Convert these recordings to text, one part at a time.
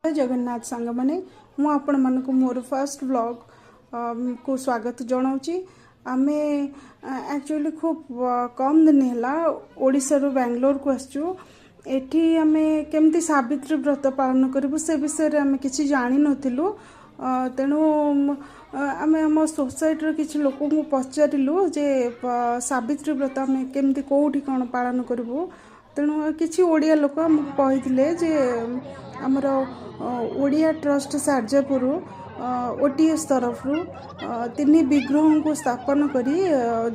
ଜଗନ୍ନାଥ ସାଙ୍ଗମାନେ, ମୁଁ ଆପଣମାନଙ୍କୁ ମୋର ଫାର୍ଷ୍ଟ ବ୍ଲଗ୍ କୁ ସ୍ୱାଗତ ଜଣାଉଛି। ଆମେ ଆକ୍ଚୁଆଲି ଖୁବ୍ କମ୍ ଦିନ ହେଲା ଓଡ଼ିଶାରୁ ବାଙ୍ଗାଲୋରକୁ ଆସିଛୁ। ଏଠି ଆମେ କେମିତି ସାବିତ୍ରୀ ବ୍ରତ ପାଳନ କରିବୁ, ସେ ବିଷୟରେ ଆମେ କିଛି ଜାଣିନଥିଲୁ। ତେଣୁ ଆମେ ଆମ ସୋସାଇଟିର କିଛି ଲୋକଙ୍କୁ ପଚାରିଲୁ ଯେ ସାବିତ୍ରୀ ବ୍ରତ ଆମେ କେମିତି, କେଉଁଠି କ'ଣ ପାଳନ କରିବୁ। ତେଣୁ କିଛି ଓଡ଼ିଆ ଲୋକ ଆମକୁ କହିଥିଲେ ଯେ ଆମର ଓଡ଼ିଆ ଟ୍ରଷ୍ଟ ସାର୍ଜାପୁର, ଓଟିଏସ୍ ତରଫରୁ ତିନି ବିଗ୍ରହଙ୍କୁ ସ୍ଥାପନ କରି,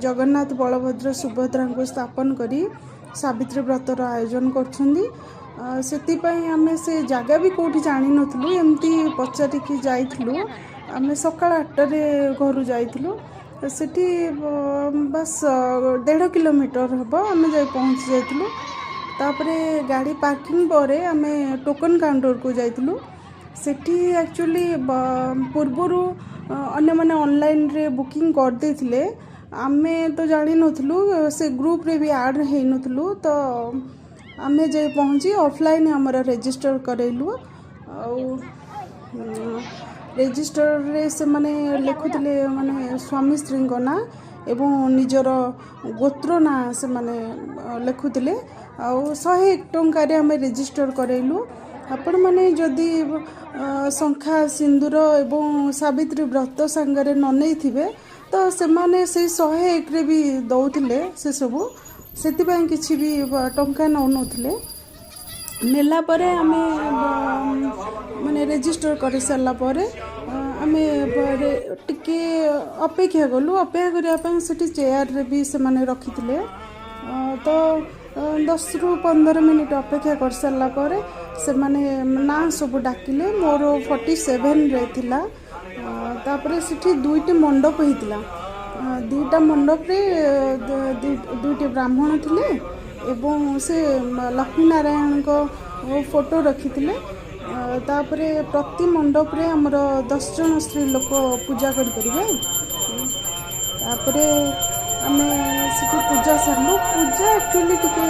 ଜଗନ୍ନାଥ, ବଳଭଦ୍ର, ସୁଭଦ୍ରାଙ୍କୁ ସ୍ଥାପନ କରି ସାବିତ୍ରୀ ବ୍ରତର ଆୟୋଜନ କରୁଛନ୍ତି। ସେଥିପାଇଁ ଆମେ ସେ ଜାଗା ବି କେଉଁଠି ଜାଣିନଥିଲୁ, ଏମିତି ପଚାରିକି ଯାଇଥିଲୁ। ଆମେ ସକାଳ 8ଟାରେ ଘରୁ ଯାଇଥିଲୁ। ସେଠି ବାସ୍ 1.5 କିଲୋମିଟର ହେବ, ଆମେ ଯାଇ ପହଞ୍ଚି ଯାଇଥିଲୁ। ତାପରେ ଗାଡ଼ି ପାର୍କିଂ ପରେ ଆମେ ଟୋକନ୍ କାଉଣ୍ଟରକୁ ଯାଇଥିଲୁ। ସେଠି ଆକ୍ଚୁଆଲି ପୂର୍ବରୁ ଅନ୍ୟମାନେ ଅନଲାଇନରେ ବୁକିଂ କରିଦେଇଥିଲେ। ଆମେ ତ ଜାଣିନଥିଲୁ, ସେ ଗ୍ରୁପରେ ବି ଆଡ଼୍ ହେଇନଥିଲୁ। ତ ଆମେ ଯାଇ ପହଞ୍ଚି ଅଫଲାଇନ୍ ଆମର ରେଜିଷ୍ଟର କରାଇଲୁ। ଆଉ ରେଜିଷ୍ଟରରେ ସେମାନେ ଲେଖୁଥିଲେ, ମାନେ ସ୍ୱାମୀ ସ୍ତ୍ରୀଙ୍କ ନାଁ ଏବଂ ନିଜର ଗୋତ୍ର ନାଁ ସେମାନେ ଲେଖୁଥିଲେ। ଆଉ 101 ଟଙ୍କାରେ ଆମେ ରେଜିଷ୍ଟର କରାଇଲୁ। ଆପଣମାନେ ଯଦି ଶଙ୍ଖା, ସିନ୍ଦୁର ଏବଂ ସାବିତ୍ରୀ ବ୍ରତ ସାଙ୍ଗରେ ନ ନେଇଥିବେ, ତ ସେମାନେ ସେଇ 101ରେ ବି ଦେଉଥିଲେ ସେସବୁ। ସେଥିପାଇଁ କିଛି ବି ଟଙ୍କା ନେଉନଥିଲେ। ନେଲା ପରେ ଆମେ ମାନେ ରେଜିଷ୍ଟର କରିସାରିଲା ପରେ ଆମେ ଟିକେ ଅପେକ୍ଷା କଲୁ। ଅପେକ୍ଷା କରିବା ପାଇଁ ସେଠି ଚେୟାରରେ ବି ସେମାନେ ରଖିଥିଲେ। ତ 10ରୁ 15 ମିନିଟ୍ ଅପେକ୍ଷା କରିସାରିଲା ପରେ ସେମାନେ ନାଁ ସବୁ ଡାକିଲେ। ମୋର 47ରେ ଥିଲା। ତାପରେ ସେଠି ଦୁଇଟି ମଣ୍ଡପ ହେଇଥିଲା। ଦୁଇଟା ମଣ୍ଡପରେ ଦୁଇଟି ବ୍ରାହ୍ମଣ ଥିଲେ ଏବଂ ସେ ଲକ୍ଷ୍ମୀ ନାରାୟଣଙ୍କ ଫଟୋ ରଖିଥିଲେ। ତାପରେ ପ୍ରତି ମଣ୍ଡପରେ ଆମର 10 ଜଣ ସ୍ତ୍ରୀ ଲୋକ ପୂଜା କରିପାରିବେ। ତାପରେ ଆମେ ସେଠି ପୂଜା ସାରିଲୁ। ପୂଜା ଆକ୍ଚୁଆଲି ଟିକେ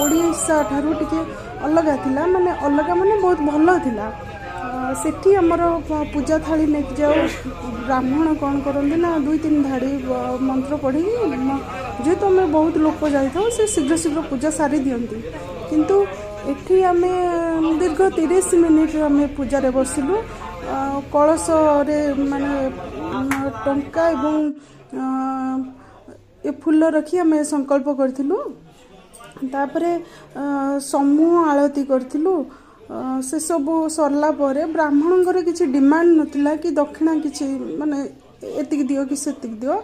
ଓଡ଼ିଶା ଠାରୁ ଟିକେ ଅଲଗା ଥିଲା, ମାନେ ଅଲଗା ମାନେ ବହୁତ ଭଲ ଥିଲା। ସେଠି ଆମର ପୂଜା ଥାଳି ନେଇକି ଯାଉ, ବ୍ରାହ୍ମଣ କ'ଣ କରନ୍ତି ନା ଦୁଇ ତିନି ଧାଡ଼ି ମନ୍ତ୍ର ପଢ଼ିକି, ଯେହେତୁ ଆମେ ବହୁତ ଲୋକ ଯାଇଥାଉ, ସେ ଶୀଘ୍ର ଶୀଘ୍ର ପୂଜା ସାରି ଦିଅନ୍ତି। କିନ୍ତୁ ଏଠି ଆମେ ଦୀର୍ଘ 30 ମିନିଟ୍ ଆମେ ପୂଜାରେ ବସିଲୁ। କଳସରେ ମାନେ ଟଙ୍କା ଏବଂ ଏ ଫୁଲ ରଖି ଆମେ ସଂକଳ୍ପ କରିଥିଲୁ। ତାପରେ ସମୂହ ଆଳତି କରିଥିଲୁ। ସେସବୁ ସରିଲା ପରେ ବ୍ରାହ୍ମଣଙ୍କର କିଛି ଡିମାଣ୍ଡ ନଥିଲା କି ଦକ୍ଷିଣା କିଛି, ମାନେ ଏତିକି ଦିଅ କି ସେତିକି ଦିଅ।